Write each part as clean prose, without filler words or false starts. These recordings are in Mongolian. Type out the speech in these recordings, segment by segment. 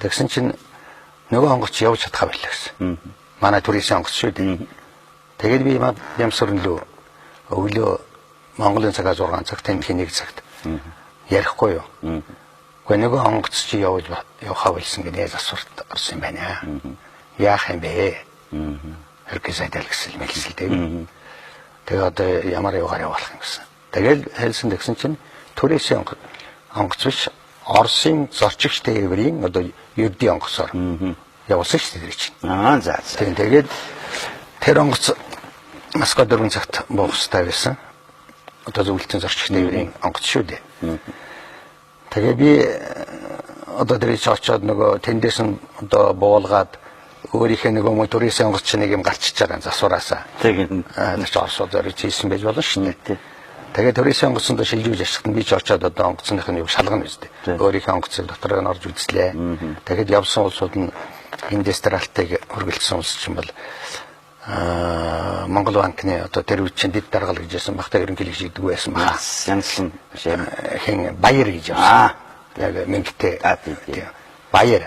Тэгсэн чинь нөгөө онгоц явж чадхаа байлаа гэсэн. Манай төрийн онгоц шүү дээ. Тэгээд би Бямсүрэн лөө өглөө Монголын цагаа 6 цагт, тэмхийн 1 цагт ярихгүй юу. Гэхдээ нөгөө онгоц чи явж явхаа болсон гэдэг засварт орсон юм байна. Яах юм бэ? Хэрэг сайдал гэсэн мэлсэл дээ. Тэгээ одоо ямар юугаар явуулах юм гэсэн. Тэгэл хэлсэн тэгсэн чинь төрөөсөө онгоц биш, Оросын зорчигч тээврийн одоо ердийн онгоцоор явуулсан шүү дээ тэр чинь. Аа за. Тийм, тэгээд тэр онгоц Москва 4 цагт буух хэрэгтэй байсан. Одоо зөвлөлтийн зорчигч тээврийн онгоц шүү дээ. Тэгээ би одоо тэр чи очиод нөгөө тэндээс нь одоо буулгаад өөрийнхөө нөгөө моторын онгоц чинь нэг юм гарчиж байгаа засвараасаа. Тийм. Тэр чи Оросод зориж хийсэн байж болно шүү дээ. Тэгээ төрийн онгоцонд шилжүүлж ашигт би ч очиод одоо онгоцных нь юу шалгана үстэй. Өөрийнхөө онгоцыг дотор нь орж үзлээ. Тэгэхэд явсан улсууд нь эндээс тэр алтыг хөргөлдсөн улс чинь бол Монгол банкны одоо тэр үе чинь дэд даргал гэж байсан бахта ерөнхийлөгч гэдэг байсан ба. Янзлан хэн баяр гэж явсан. Яг мөнгөтэй. Баяр.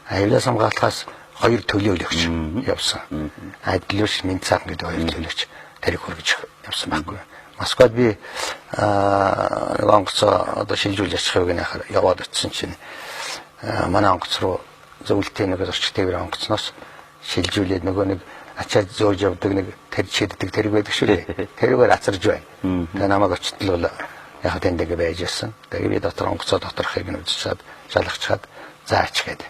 Аюулаас хамгаалахаас хоёр төлөөлөгч явсан. Адилвш Минцаан гэдэг хоёр төлөөлөгч тэрийг хөргөж явсан байхгүй. Москвад би нэг онгоцоо одоо шилжүүлж очих юуг нахаар яваад очисон чинь манай онгоц руу зөвлөлтийн нэг зорчих тээврийн онгоцноос шилжүүлээд нөгөө нэг ачаа зөөж явдаг нэг тэр шийддэг тэрэг байдаг шүү дээ. Тэрүүгээр ацарж байна. Тэгээ намайг очтол бол яг тэнд ингээ байж байсан. Тэгээ би дотор онгоцоо доторхыг нь үзчихэд шалгачаад заач гээд.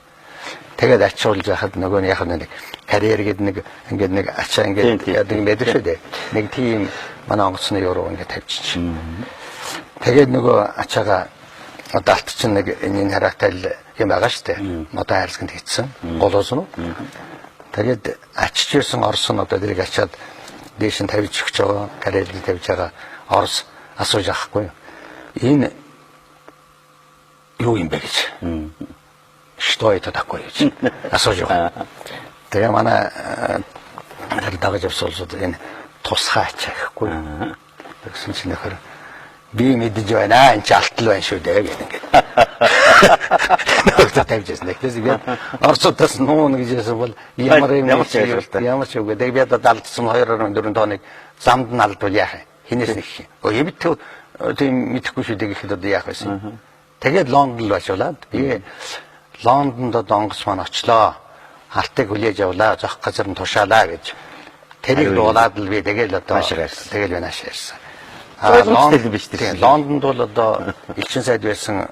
Тэгээд ачуулж яхад нөгөө нь яг нэг карьер гээд нэг ингээд нэг ачаа ингээд яадаг юм байдаг шүү дээ. Нэг тийм манай онгоцны евро ингээд тавьчих. Тэгээд нөгөө ачаага одоо алт чинь нэг энэ хараатай л юм байгаа шүү дээ. Модон хайрцагт хийцэн голоос нь. Тэгээд ачиж ирсэн Орос нь одоо тэрийг ачаад дээш нь тавьж өгч байгаа, карьерд тавьж байгаа Орос асууж авахгүй. Энэ юу юм бэ гэж. Что это такое гэж асууж байгаа. Тэгээ манай тэр дагаж явсан улсууд энэ тусгай ачаа гэхгүй. Тэгсэн чинь нөхөр би мэдэж байна, энэ чи алтал байна шүү дээ гэдэг ингээд. Нөгөөдөө тавьж байсан. Тэгээс би Оросудаас нуун гэж яасан бол ямар юм Ямар ч ойлголттой. Ямар ч үгүй. Тэгээ би одоо алдсан 2.4 тонныг замд нь алдвал яах юм? Хинээс нэх юм. Өө эвд тийм мэдэхгүй шүү дээ гэхэд одоо яах вэ? Тэгээд Лондон руу очиулаад би Лондонд одоо онгоц маань очлоо. Алтыг хүлээж авлаа, зохих газар нь тушаалаа гэж. Тэрийг дуулаад л би тэгэл одоо тэгэл би нааш ярьсан. Ойлгомжтой л биш тэр. Лондонд бол одоо элчин сайд байсан,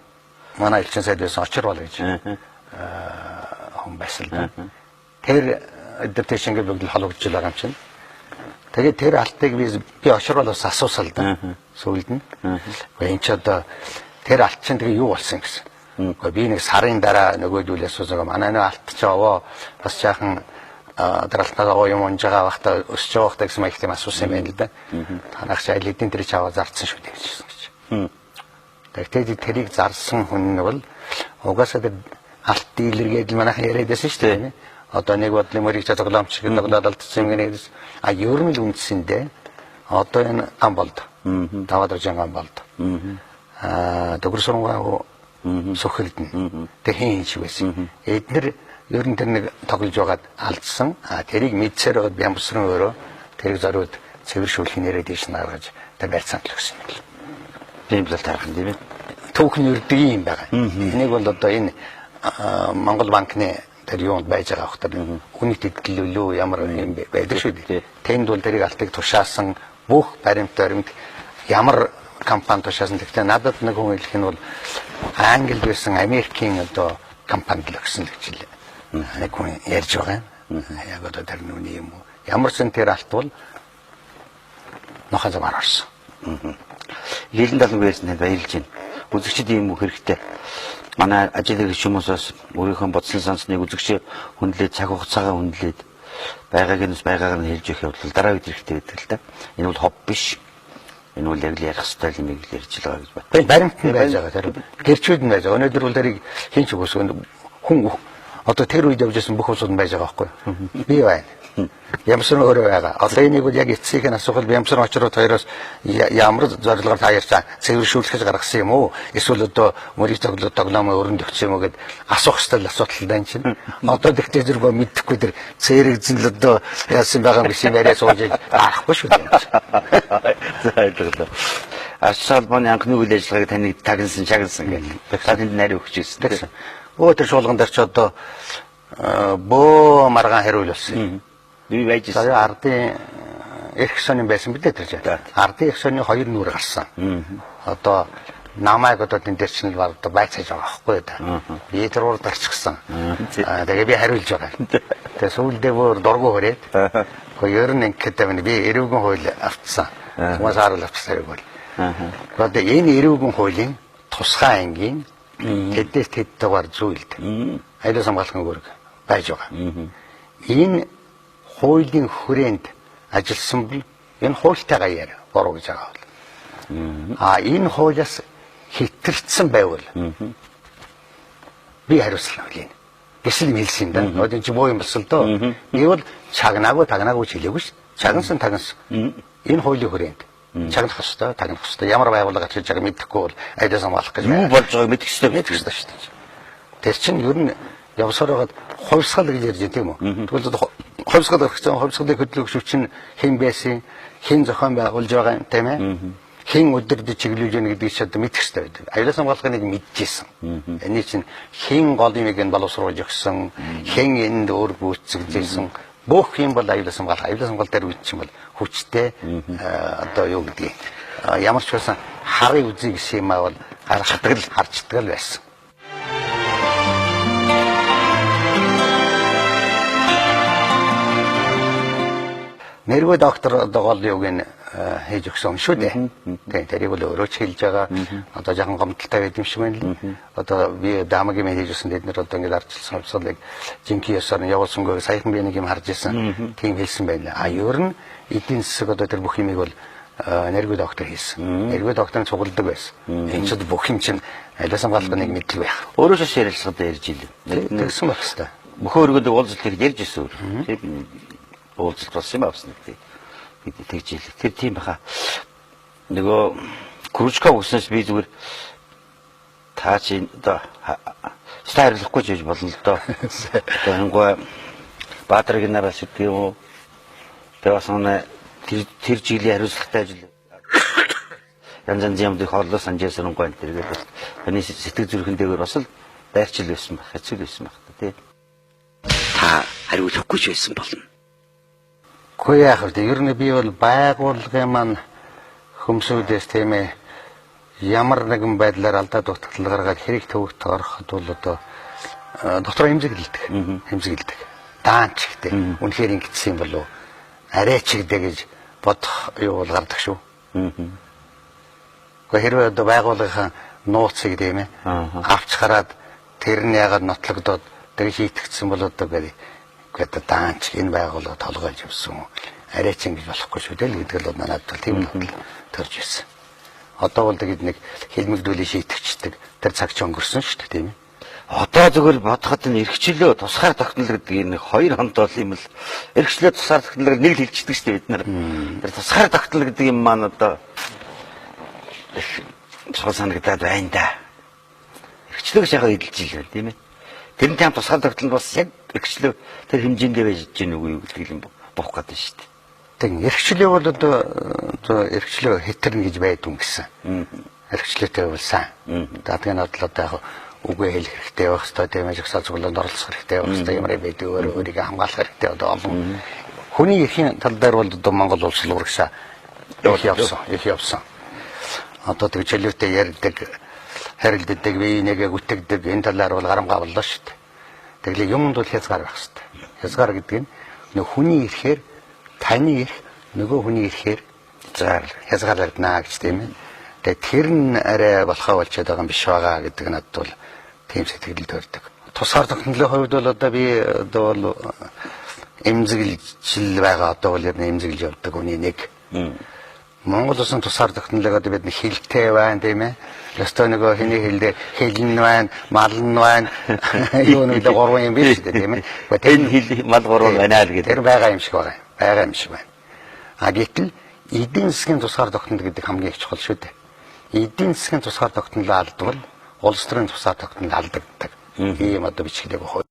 манай элчин сайд байсан Очирвал гэж хүн байсан л да. Тэр өдөр тийш ингээд бүгд л холбогдож байгаа юм чинь. Тэгээд тэр алтыг би Очирвалаас асуусан л да. Сүүлд нь. Гэхдээ энэ ч одоо тэр алт чинь тэгээ юу болсон гэсэн. Гэхдээ би нэг сарын дараа нөгөөдүүл асуусан. Манай нэг алт чи овоо бас жаахан тэр алтнаа овоо юм унж байгаа байхдаа өсөж байгаа байхдаа гэсэн маягт юм асуусан юм байна л да. Танах чи аль хэдийн тэр чи аваа зарцсан шүү дээ гэжсэн гэж. Тэгээд тэрийг зарсан хүн нь бол угаасаа тэр алт дийлэр гэдэл манайхан яриад байсан шүү дээ. Одоо нэг бодлын мөрийг тоглоомч гэдэг тоглоод алдсан юм гэнэ. А ер нь л үндсэндээ одоо энэ гам болд. Таваад оржин гам болд. Дөгөр сургуу сүхэлдэн. Тэг хин хин шиг байсан. Эднэр ер нь тэр нэг тоглож байгаад алдсан. А тэрийг мэдсээр байгаад Бямбсрын өөрөө тэрийг зориуд цэвэршүүлэх нэрээ дээш нь гаргаж тэр барьцаанд л өгсөн юм л. Тийм л тарах юм тийм ээ. Түүхэн өрдөг юм байгаа. Энийг бол одоо энэ Монгол банкны тэр юунд байж байгаа хөхтөр үнэт эдлэлөө ямар юм байдаг шүү дээ. Тэнд бол тэрийг алтыг тушаасан бүх баримт баримт ямар компани тушаасан. Гэхдээ надад нэг хүн хэлэх нь бол Англид байсан Америкийн одоо компанид л өгсөн л гэж хэлээ. Нэг хүн ярьж байгаа юм. Яг одоо тэр нүуний юм уу. Ямар ч тэр алт бол нохон замаар орсон. Хилэн даланг байсан танд баярлж байна. Үзэгчид ийм үг хэрэгтэй. Манай ажил хэрэгч хүмүүсээс өөрийнхөө бодсон сансныг үзэгч хүндлээд цаг хугацаагаа хүндлээд байгааг нь байгаагаар нь хэлж өгөх явдал дараа үед хэрэгтэй байдаг л да. Энэ бол хоб биш. Энэ бол яг л ярих ёстой юм л ярьж байгаа гэж бат. Баримт нь байж байгаа. Тэр гэрчүүд нь байж байгаа. Өнөөдөр бол тэрийг хэн ч үгүйсгэн хүн Одоо тэр үед явж исэн бүх улсууд нь байж байгаа байхгүй юу? Би байна. Ямсан өөрөө байгаа. Одоо энийг бол яг эцсийг нь асуухад Ямсан очроод хоёроос ямар зорилгоор та ярьсан цэвэршүүлэх гэж гаргасан юм уу? Эсвэл одоо мөрийг тоглоомоо өрөнд өгсөн юм уу гэд асуух хэрэгтэй асуудал даа чинь. Одоо тэгтээ зэрэг мэдэхгүй тэр цэрэгзэн л одоо яасан байгаа юм гэсэн яриа сууж гарахгүй шүү дээ. За ойлголоо. Арч холбооны анхны үйл ажиллагааг таныг тагнасан, чагнасан гэх. Та тэнд нарийн өгч ирсэн. Өө тэр шуулган дээр ч одоо бөө маргаан хариул болсон. Би байж ирсэн. За ардын эрх сонин байсан билээ тэр чинь. Ардын эрх сонины хоёр нүур гарсан. Одоо намайг одоо тэн дээр чинь л одоо байцааж байгаа байхгүй да. Би тэр урд гарчихсан. Тэгээ би хариулж байгаа. Тэгээ сүүлдээ бүр дургу хүрээд. Гэхдээ ер нь ингээд байна. Би эрүүгэн хууль автсан. Хүмүүс харуул авчихсан хэрэг бол. Одоо энэ эрүүгэн хуулийн тусгай ангийн тэдээс тэд дугаар зүйлд аюул хамгаалахын үүрэг байж байгаа. Энэ хуулийн хүрээнд ажилласан бол энэ хуультайгаа яар буруу гэж байгаа бол. А энэ хуулиас хэтэрсэн байвал би хариуцлага хүлээнэ. Гэсэн юм хэлсэн юм да. Одоо энэ чи боо юм болсон л доо. Би бол чагнаагүй тагнаагүй ч хэлээгүй ш. Чагнасан тагнасан. Энэ хуулийн хүрээнд чагнах ёстой, тагнах ёстой. Ямар байгууллага ачиж байгааг мэдэхгүй бол аюулаас хамгаалах гэж юу болж байгааг мэдэх ёстой, мэдэх ёстой шүү дээ. Тэр чинь ер нь явсаар байгаад хувьсгал гэж ярьж байна тийм үү? Тэгвэл хувьсгал гарах гэсэн хувьсгалыг хөдөлгөх хүч нь хэн байсан, хэн зохион байгуулж байгаа юм тийм ээ? Хэн өдөрдөж чиглүүлж байна гэдгийг ч одоо мэдэх ёстой байдаг. Аюулаас хамгаалахыг нэг мэдчихсэн. Эний чинь хэн гол юмыг нь боловсруулж өгсөн, хэн энд өөр гүйцэтгэжсэн бүх юм бол аюулаас хамгаалах. Аюулаас хамгаалал дээр үуч юм бол хүчтэй одоо юу гэдгийг ямар ч байсан харыг үзье гэсэн юм аа бол харж чаддаг л байсан. Нэргүй доктор одоо гол юуг нь хийж өгсөн юм шүү дээ. Тийм тэрийг бол өөрөө ч хэлж байгаа. Одоо жаахан гомдолтой байд юм шиг байна л. Одоо би дамагийн мэн хийж өгсөн тэд нар одоо ингээд ардчилсан хувьсгалыг жинхэнэ ёсоор нь явуулсангүй саяхан би нэг юм харж ирсэн. Тийм хэлсэн байна. А ер нь эдийн засаг одоо тэр бүх юмыг бол нэргүй доктор хийсэн. Нэргүй доктор нь цугладаг байсан. Энэ ч бүх юм чинь аюулаас хамгаалах нэг мэдлэг байх. Өөрөө ч ярилцлагад ярьж илээ. Тэгсэн байх хэвээр. Мөхөө өргөдөг уулзалтыг ярьж ирсэн өөр. Тийм уулзалт болсон юм авсан гэдэг. Тэгж хэлээ. Тэр тийм баха. Нөгөө Кружков өгснөөс би зүгээр та чи одоо ста хариулахгүй ч гэж болно л доо. Одоо хангуй Баатрыг нараас гэдэг юм уу? Тэгээ бас нэг тэр чиглэлийн хариуцлагатай ажил янз янзын юмдыг хооллоо санжаасан гой энэ тэргээд бас таны сэтгэл зүрхэн дээгүүр бас л дайрчил байсан байх, хэцүү байсан байх та тий. Та хариулахгүй ч байсан болно. Үгүй яах вэ? Ер нь би бол байгууллагын маань хөмсүүдээс тийм ээ ямар нэгэн байдлаар алдаа дутагдал гаргаад хэрэг төвөгт ороход бол одоо дотор хэмзэглэлдэг. Хэмзэглэдэг. Даанч гэдэг. Үнэхээр ингэсэн юм болов уу? Арай ч гэдэг гэж бодох юу бол гардаг шүү. Гэхдээ хэрвээ одоо байгууллагын нууцыг тийм ээ авч хараад тэр нь яагаад нотлогдоод тэр шийтгдсэн бол одоо гэдэг гэдэг даанч энэ байгууллага толгойлж явсан. Арай ч ингэж болохгүй шүү дээ л гэдэг л надад бол тийм бодол төрж ирсэн. Одоо бол тэгээд нэг хэлмэгдүүлээ шийтгчдэг тэр цаг ч өнгөрсөн шүү дээ тийм ээ. Одоо зүгээр бодоход нь эрхчлөө тусгаар тогтнол гэдэг энэ хоёр хонтол юм л эрхчлөө тусгаар тогтнол нэг л хэлчихдэг шүү дээ бид нар. Тэр тусгаар тогтнол гэдэг юм маань одоо их чухал санагдаад байна да. Эрхчлөөг шахаа эдэлж илээ тийм ээ. Тэрнтэй хамт тусгаар тогтнол бас яг эрхчлөө тэр хэмжээндээ байж гин үгүй юу гэдэг юм бох гэдэг шүү дээ. Тийм эрхчлөө бол одоо эрхчлөө хэтэрнэ гэж байдгүй гэсэн. Эрхчлөөтэй бол сайн. За тэгээ надад л одоо яг үгээ хэлэх хэрэгтэй байх хэвээр тийм ээ жагсаал цуглаанд оролцох хэрэгтэй байх хэвээр ямар байдаг өөрөө өөрийгөө хамгаалах хэрэгтэй одоо олон хүний эрхийн тал дээр бол одоо Монгол улс л урагшаа их явсан, их явсан. Одоо тэг чөлөөтэй ярьдаг, харилддаг, бие нэгэ гүтгдэг энэ талаар бол гарамгаа боллоо шүү дээ. Тэгэлээ юмд бол хязгаар байх хэрэгтэй. Хязгаар гэдэг нь нөх хүний эрхээр таны эрх нөгөө хүний эрхээр хязгаарлагдана гэж тийм ээ. Тэгээ тэр нь арай болохоо болчиход байгаа юм биш байгаа гэдэг надад бол тийм сэтгэл төрдөг. Тусгаар тогтнолын хувьд бол одоо би одоо бол эмзэглжил байгаа одоо бол ер нь эмзэглж явдаг хүний нэг. Монгол улсын тусгаар тогтнолыг одоо бид хилтэй байна тийм ээ. Ёстой нөгөө хэний хэлдэ хэл нь байна, мал нь байна. Юу нэг л гурван юм биш үү, тийм ээ. Энэ хэл мал гурван байна л гэдэг. Тэр байгаа юм шиг байгаа юм. Байгаа юм шиг байна. А гэтэл эдийн засгийн тусгаар тогтнол гэдэг хамгийн их чухал шүү дээ. Эдийн засгийн тусгаар тогтнолоо алдвал улс төрийн тусгаар тогтнол алдагддаг. Ийм одоо бичгэлэг баггүй.